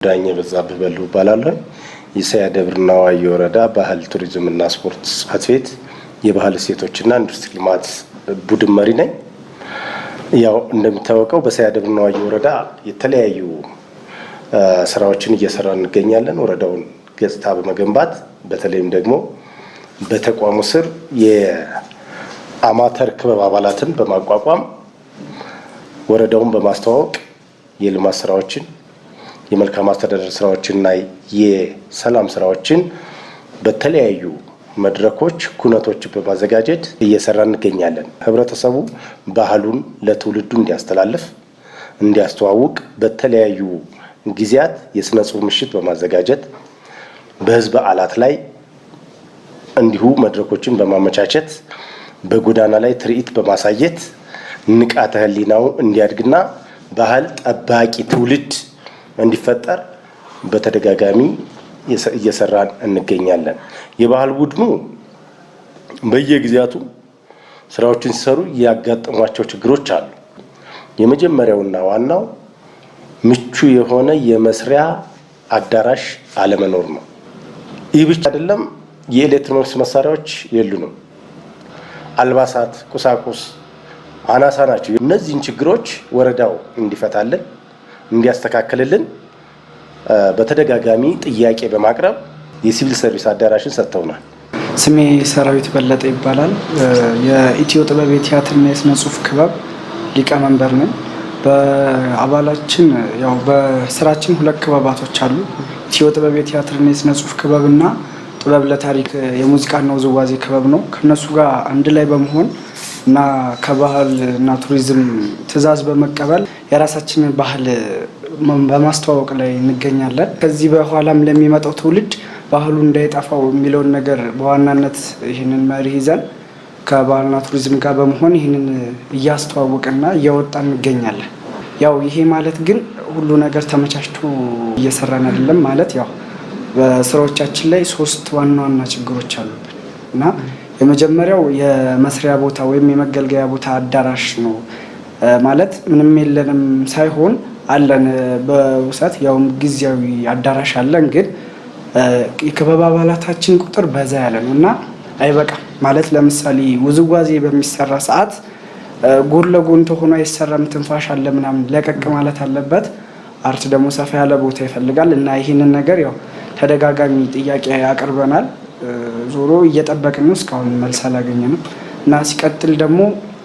ዳኘ በዛብህ በልሁ እባላለሁ። የሰያ ደብርና ዋዩ ወረዳ ባህል ቱሪዝምና ስፖርት ጽሕፈት ቤት የባህል እሴቶችና ኢንዱስትሪ ልማት ቡድን መሪ ነኝ። ያው እንደሚታወቀው በሰያ ደብርና ዋዩ ወረዳ የተለያዩ ስራዎችን እየሰራ እንገኛለን። ወረዳውን ገጽታ በመገንባት፣ በተለይም ደግሞ በተቋሙ ስር የአማተር ክበብ አባላትን በማቋቋም፣ ወረዳውን በማስተዋወቅ፣ የልማት ስራዎችን፣ የመልካም አስተዳደር ስራዎችንና የሰላም ስራዎችን በተለያዩ መድረኮች፣ ኩነቶች በማዘጋጀት እየሰራ እንገኛለን። ህብረተሰቡ ባህሉን ለትውልዱ እንዲያስተላልፍ፣ እንዲያስተዋውቅ በተለያዩ ጊዜያት የስነ ጽሁፍ ምሽት በማዘጋጀት፣ በህዝብ በዓላት ላይ እንዲሁ መድረኮችን በማመቻቸት፣ በጎዳና ላይ ትርኢት በማሳየት ንቃተ ህሊናው እንዲያድግና ባህል ጠባቂ ትውልድ እንዲፈጠር በተደጋጋሚ እየሰራን እንገኛለን። የባህል ቡድኑ በየጊዜያቱ ስራዎችን ሲሰሩ ያጋጠሟቸው ችግሮች አሉ። የመጀመሪያውና ዋናው ምቹ የሆነ የመስሪያ አዳራሽ አለመኖር ነው። ይህ ብቻ አይደለም፣ የኤሌክትሮኒክስ መሳሪያዎች የሉንም። አልባሳት፣ ቁሳቁስ አናሳ ናቸው። እነዚህን ችግሮች ወረዳው እንዲፈታልን፣ እንዲያስተካክልልን በተደጋጋሚ ጥያቄ በማቅረብ የሲቪል ሰርቪስ አዳራሽን ሰጥተውናል። ስሜ ሰራዊት በለጠ ይባላል። የኢትዮ ጥበብ የቲያትርና የስነ ጽሁፍ ክበብ ሊቀመንበር ነኝ። በአባላችን ያው በስራችን ሁለት ክበባቶች አሉ። ኢትዮ ጥበብ የቲያትርና የስነ ጽሁፍ ክበብና ጥበብ ለታሪክ የሙዚቃና ውዝዋዜ ክበብ ነው። ከነሱ ጋር አንድ ላይ በመሆን እና ከባህል እና ቱሪዝም ትዕዛዝ በመቀበል የራሳችንን ባህል በማስተዋወቅ ላይ እንገኛለን። ከዚህ በኋላም ለሚመጣው ትውልድ ባህሉ እንዳይጠፋው የሚለውን ነገር በዋናነት ይህንን መርህ ይዘን ከባህልና ቱሪዝም ጋር በመሆን ይህንን እያስተዋወቅና እያወጣን እንገኛለን። ያው ይሄ ማለት ግን ሁሉ ነገር ተመቻችቶ እየሰራን አይደለም ማለት። ያው በስራዎቻችን ላይ ሶስት ዋና ዋና ችግሮች አሉብን እና የመጀመሪያው የመስሪያ ቦታ ወይም የመገልገያ ቦታ አዳራሽ ነው። ማለት ምንም የለንም ሳይሆን አለን በውሰት፣ ያውም ጊዜያዊ አዳራሽ አለን። ግን የክበብ አባላታችን ቁጥር በዛ ያለ ነው እና አይበቃም። ማለት ለምሳሌ ውዝዋዜ በሚሰራ ሰዓት ጎን ለጎን ተሆኖ አይሰራም። ትንፋሽ አለ ምናምን፣ ለቀቅ ማለት አለበት። Art ደግሞ ሰፋ ያለ ቦታ ይፈልጋል እና ይህንን ነገር ያው ተደጋጋሚ ጥያቄ አቅርበናል። ዞሮ እየጠበቅን ነው፣ እስካሁን መልስ አላገኘንም። እና ሲቀጥል ደግሞ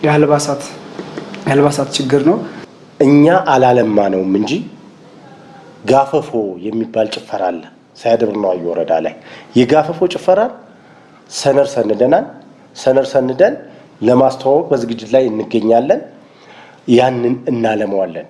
የአልባሳት ችግር ነው። እኛ አላለማ ነውም እንጂ ጋፈፎ የሚባል ጭፈራ አለ። ሳያድርና ዋዩ ወረዳ ላይ የጋፈፎ ጭፈራን ሰነድ ሰንደናል። ሰነድ ሰንደን ለማስተዋወቅ በዝግጅት ላይ እንገኛለን። ያንን እናለመዋለን።